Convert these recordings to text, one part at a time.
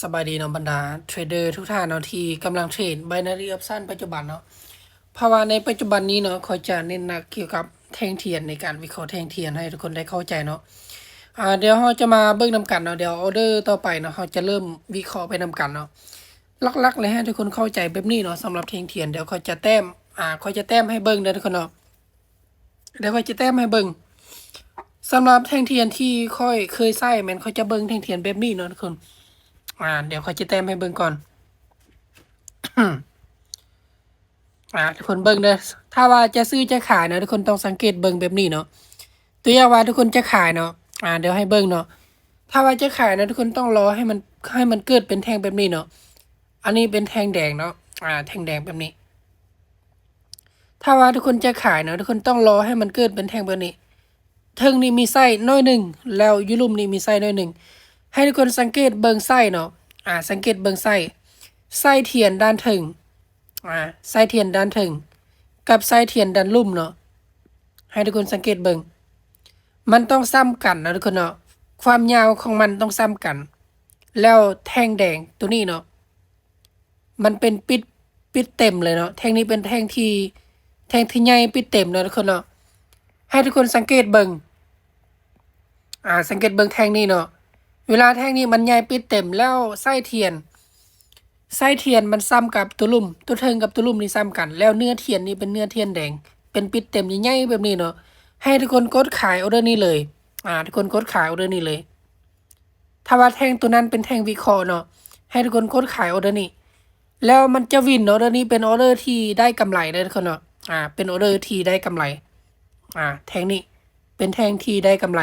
ສະບາຍດີເນາະ ບັນດາເທຣດເດີທຸກທ່ານເນາະ ທີ່ກຳລັງເທຣດ Binary Option ປັດຈຸບັນເນາະ. ເພາະວ່າໃນປັດຈຸບັນນີ້ເນາະ ຂ້ອຍຈະເນັ້ນໜັກກ່ຽວກັບແທ່ງທຽນ ໃນການວິເຄາະແທ່ງທຽນໃຫ້ທຸກຄົນໄດ້ເຂົ້າໃຈເນາະ. ອາ ດຽວເຮົາຈະມາເບິ່ງນຳກັນເນາະ, ດຽວອໍເດີຕໍ່ໄປເນາະ ເຮົາຈະເລີ່ມວິເຄາະໄປນຳກັນເນາະ. ຫຼັກໆ ແລ້ວໃຫ້ທຸກຄົນເຂົ້າໃຈແບບນີ້ເນາະ, ສຳລັບແທ່ງທຽນ ດຽວຂ້ອຍຈະແຕ້ມ ອາ ຂ້ອຍຈະແຕ້ມໃຫ້ເບິ່ງເດີທຸກຄົນເນາະ. ດຽວຂ້ອຍຈະແຕ້ມໃຫ້ເບິ່ງ. ສຳລັບແທ່ງທຽນທີ່ຂ້ອຍເຄີຍໃຊ້ແມ່ນຂ້ອຍຈະເບິ່ງແທ່ງທຽນແບບນີ້ເນາະທຸກຄົນ. ອາ ດຽວຂ້ອຍຈະແຕ້ມໃຫ້ເບິ່ງກ່ອນ. ອາ ທຸກຄົນເບິ່ງເດີ. ຖ້າວ່າຈະຊື້ຈະຂາຍເນາະ ທຸກຄົນຕ້ອງສັງເກດເບິ່ງແບບນີ້ເນາະ. ຕົວຢ່າງວ່າທຸກຄົນຈະຂາຍເນາະ. ອາ ດຽວໃຫ້ເບິ່ງເນາະ. ຖ້າວ່າຈະຂາຍເນາະ ທຸກຄົນຕ້ອງລໍໃຫ້ມັນ ໃຫ້ມັນເກີດເປັນແທ່ງແບບນີ້ເນາະ. ອັນນີ້ເປັນແທ່ງແດງເນາະ. ອາ ແທ່ງແດງແບບນີ້. ຖ້າວ່າທຸກຄົນຈະຂາຍເນາະ ທຸກຄົນຕ້ອງລໍໃຫ້ມັນເກີດເປັນແທ່ງແບບນີ້. ເທິງນີ້ມີໄສ້ໜ້ອຍໜຶ່ງ ແລ້ວຢູ່ລຸ່ມນີ້ມີໄສ້ໜ້ອຍໜຶ່ງ. ໃຫ້ທຸກຄົນສັງເກດເບິ່ງໄສ້ເນາະ. ອາ ສັງເກດເບິ່ງໄສ້ ໄສ້ທຽນດ້ານເທິງ ອາ ໄສ້ທຽນດ້ານເທິງ ກັບໄສ້ທຽນດ້ານລຸ່ມເນາະ. ໃຫ້ທຸກຄົນສັງເກດເບິ່ງ ມັນຕ້ອງສ່ຳກັນເນາະທຸກຄົນເນາະ. ຄວາມຍາວຂອງມັນຕ້ອງສ່ຳກັນ. ແລ້ວແທ່ງແດງໂຕນີ້ເນາະ ມັນເປັນປິດ ປິດເຕັມເລີຍເນາະ. ແທ່ງນີ້ເປັນແທ່ງທີ່ ແທ່ງທີ່ໃຫຍ່ປິດເຕັມເນາະທຸກຄົນເນາະ. ໃຫ້ທຸກຄົນສັງເກດເບິ່ງ ອາ ສັງເກດເບິ່ງແທ່ງນີ້ເນາະ. ເວລາແທ່ງນີ້ມັນໃຫຍ່ປິດເຕັມແລ້ວ ໄສ້ທຽນ ໄສ້ທຽນມັນສ່ຳກັບຕົວລຸ່ມ ຕົວເທິງກັບຕົວລຸ່ມນີ້ສ່ຳກັນ ແລ້ວເນື້ອທຽນນີ້ເປັນເນື້ອທຽນແດງ ເປັນປິດເຕັມໃຫຍ່ໆແບບນີ້ເນາະ. ໃຫ້ທຸກຄົນກົດຂາຍອໍເດີນີ້ເລີຍ. ອາ ທຸກຄົນກົດຂາຍອໍເດີນີ້ເລີຍ. ຖ້າວ່າແທ່ງຕົວນັ້ນເປັນແທ່ງວິເຄາະເນາະ ໃຫ້ທຸກຄົນກົດຂາຍອໍເດີນີ້ ແລ້ວມັນຈະວິນເນາະ. ອໍເດີນີ້ເປັນອໍເດີທີ່ໄດ້ກຳໄລເດີທຸກຄົນເນາະ. ອາ ເປັນອໍເດີທີ່ໄດ້ກຳໄລ. ອາ ແທ່ງນີ້ເປັນແທ່ງທີ່ໄດ້ກຳໄລ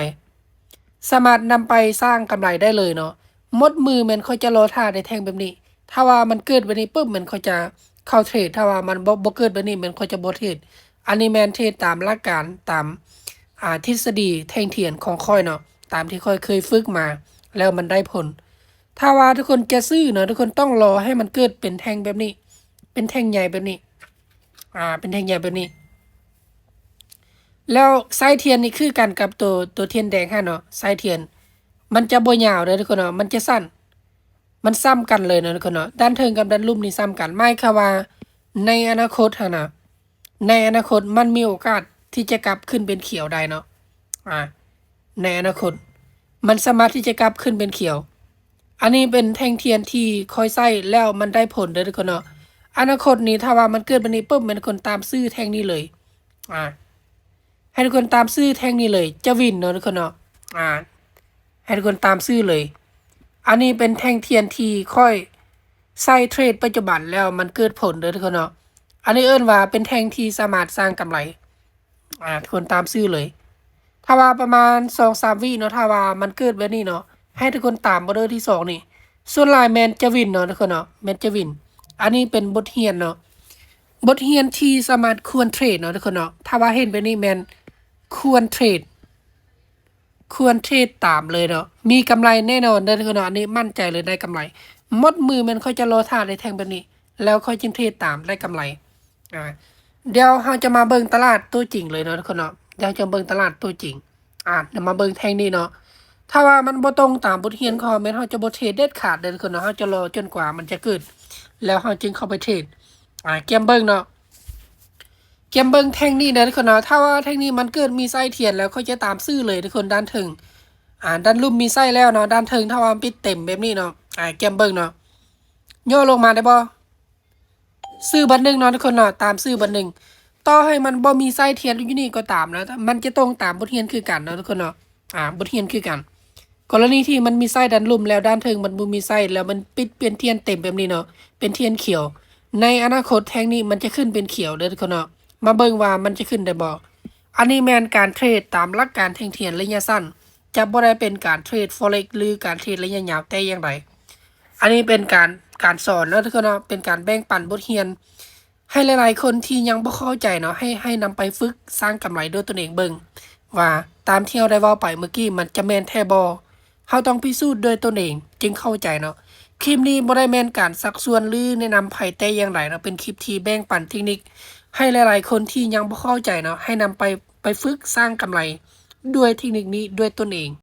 ສາມາດນຳໄປສ້າງກຳໄລໄດ້ເລີຍເນາະ. ໝົດມືແມ່ນຂ້ອຍຈະລໍຖ້າໃນແທ່ງແບບນີ້. ຖ້າວ່າມັນເກີດແບບນີ້ປຶບ ແມ່ນຂ້ອຍຈະເຂົ້າເທຣດ. ຖ້າວ່າມັນບໍ່ ບໍ່ເກີດແບບນີ້ ແມ່ນຂ້ອຍຈະບໍ່ເທຣດ. ອັນນີ້ແມ່ນເທຣດຕາມຫຼັກການ ຕາມ ອາ ທິດສະດີແທ່ງທຽນຂອງຂ້ອຍເນາະ ຕາມທີ່ຂ້ອຍເຄີຍຝຶກມາ ແລ້ວມັນໄດ້ຜົນ. ຖ້າວ່າທຸກຄົນຈະຊື້ເນາະ ທຸກຄົນຕ້ອງລໍໃຫ້ມັນເກີດເປັນແທ່ງແບບນີ້ ເປັນແທ່ງໃຫຍ່ແບບນີ້ ອາ ເປັນແທ່ງໃຫຍ່ແບບນີ້. ແລ້ວໄສ້ທຽນນີ້ຄືກັນກັບໂຕ ໂຕທຽນແດງຫັ້ນເນາະ. ໄສ້ທຽນມັນຈະບໍ່ຍາວເດີທຸກຄົນເນາະ ມັນຈະສັ້ນ ມັນສ່ຳກັນເລີຍເນາະທຸກຄົນເນາະ. ດ້ານເທິງກັບດ້ານລຸ່ມນີ້ສ່ຳກັນ ໝາຍຄວາມວ່າໃນອະນາຄົດຫັ້ນນະ ໃນອະນາຄົດມັນມີໂອກາດທີ່ຈະກັບຂຶ້ນເປັນຂຽວໄດ້ເນາະ. ອາ ໃນອະນາຄົດມັນສາມາດທີ່ຈະກັບຂຶ້ນເປັນຂຽວ. ອັນນີ້ເປັນແທ່ງທຽນທີ່ຂ້ອຍໃຊ້ແລ້ວມັນໄດ້ຜົນເດີທຸກຄົນເນາະ. ອະນາຄົດນີ້ ຖ້າວ່າມັນເກີດແບບນີ້ປຶບ ແມ່ນຄົນຕາມຊື້ແທ່ງນີ້ເລີຍ. ອາ ໃຫ້ທຸກຄົນຕາມຊື້ແທ່ງນີ້ເລີຍ ຈະວິນເນາະທຸກຄົນເນາະ. ອາ ໃຫ້ທຸກຄົນຕາມຊື້ເລີຍ. ອັນນີ້ເປັນແທ່ງທຽນທີ່ຂ້ອຍໃຊ້ເທຣດປັດຈຸບັນແລ້ວມັນເກີດຜົນເດີທຸກຄົນເນາະ. ອັນນີ້ເອີ້ນວ່າເປັນແທ່ງທີ່ສາມາດສ້າງກຳໄລ. ອາ ທຸກຄົນຕາມຊື້ເລີຍ. ຖ້າວ່າປະມານສອງສາມວິເນາະ ຖ້າວ່າມັນເກີດແບບນີ້ເນາະ ໃຫ້ທຸກຄົນຕາມອໍເດີທີສອງນີ້. ສ່ວນຫຼາຍແມ່ນຈະວິນເນາະທຸກຄົນເນາະ ແມ່ນຈະວິນ. ອັນນີ້ເປັນບົດຮຽນເນາະ ບົດຮຽນທີ່ສາມາດຄວນເທຣດເນາະທຸກຄົນເນາະ. ຖ້າວ່າເຫັນແບບນີ້ແມ່ນຄວນເທຣດ ຄວນເທຣດຕາມເລີຍເນາະ ມີກຳໄລແນ່ນອນເດີທຸກຄົນເນາະ. ອັນນີ້ໝັ້ນໃຈເລີຍໄດ້ກຳໄລ. ໝົດມືແມ່ນຂ້ອຍຈະລໍຖ້າໃນແທ່ງແບບນີ້ ແລ້ວຂ້ອຍຈຶ່ງເທຣດຕາມໄດ້ກຳໄລ. ອາ ດຽວເຮົາຈະມາເບິ່ງຕະຫຼາດຕົວຈິງເລີຍເນາະທຸກຄົນເນາະ. ດຽວເຮົາຈະເບິ່ງຕະຫຼາດຕົວຈິງ. ອາ ດຽວມາເບິ່ງແທ່ງນີ້ເນາະ. ຖ້າວ່າມັນບໍ່ຕົງຕາມບົດຮຽນຂອງເຮົາ ແມ່ນເຮົາຈະບໍ່ເທຣດເດັດຂາດເດີທຸກຄົນເນາະ. ເຮົາຈະລໍຈົນກວ່າມັນຈະເກີດ ແລ້ວເຮົາຈຶ່ງເຂົ້າໄປເທຣດ. ອາ ກຽມເບິ່ງເນາະ ກຽມເບິ່ງແທ່ງນີ້ເດີທຸກຄົນເນາະ. ຖ້າວ່າແທ່ງນີ້ມັນເກີດມີໄສ້ທຽນແລ້ວ ຂ້ອຍຈະຕາມຊື້ເລີຍທຸກຄົນ. ດ້ານເທິງ ອາ ດ້ານລຸ່ມມີໄສ້ແລ້ວເນາະ ດ້ານເທິງ ຖ້າວ່າມັນປິດເຕັມແບບນີ້ເນາະ. ອາ ກຽມເບິ່ງເນາະ ຍໍລົງມາໄດ້ບໍ່? ຊື້ບັດໜຶ່ງເນາະທຸກຄົນເນາະ ຕາມຊື້ບັດໜຶ່ງ. ຕໍ່ໃຫ້ມັນບໍ່ມີໄສ້ທຽນຢູ່ນີ້ກໍຕາມເນາະ ມັນຈະຕົງຕາມບົດຮຽນຄືກັນເນາະທຸກຄົນເນາະ. ອາ ບົດຮຽນຄືກັນ. ກໍລະນີທີ່ມັນມີໄສ້ດ້ານລຸ່ມ ແລ້ວດ້ານເທິງມັນບໍ່ມີໄສ້ ແລ້ວມັນປິດເປັນທຽນເຕັມແບບນີ້ເນາະ ເປັນທຽນຂຽວ. ໃນອະນາຄົດແທ່ງນີ້ມັນຈະຂຶ້ນເປັນຂຽວເດີທຸກຄົນເນາະ. ມາເບິ່ງວ່າມັນຈະຂຶ້ນໄດ້ບໍ່. ອັນນີ້ແມ່ນການເທຣດຕາມຫຼັກການແທ່ງທຽນໄລຍະສັ້ນ ຈະບໍ່ໄດ້ເປັນການເທຣດ Forex ຫຼື ການເທຣດໄລຍະຍາວແຕ່ຢ່າງໃດ. ອັນນີ້ເປັນການ ການສອນເນາະທຸກຄົນເນາະ ເປັນການແບ່ງປັນບົດຮຽນ ໃຫ້ຫຼາຍໆຄົນທີ່ຍັງບໍ່ເຂົ້າໃຈເນາະ ໃຫ້ ໃຫ້ນຳໄປຝຶກສ້າງກຳໄລດ້ວຍຕົນເອງເບິ່ງ ວ່າຕາມທີ່ເຮົາໄດ້ເວົ້າໄປເມື່ອກີ້ ມັນຈະແມ່ນແທ້ບໍ່. ເຮົາຕ້ອງພິສູດດ້ວຍຕົນເອງຈຶ່ງເຂົ້າໃຈເນາະ. ຄລິບນີ້ບໍ່ໄດ້ແມ່ນການຊັກຊວນ ຫຼື ແນະນຳໃຜແຕ່ຢ່າງໃດເນາະ ເປັນຄລິບທີ່ແບ່ງປັນເທັກນິກໃຫ້ຫຼາຍໆຄົນທີ່ຍັງບໍ່ເຂົ້າໃຈເນາະ ໃຫ້ນຳໄປ ໄປຝຶກສ້າງກຳໄລດ້ວຍເທັກນິກນີ້ດ້ວຍຕົນເອງ.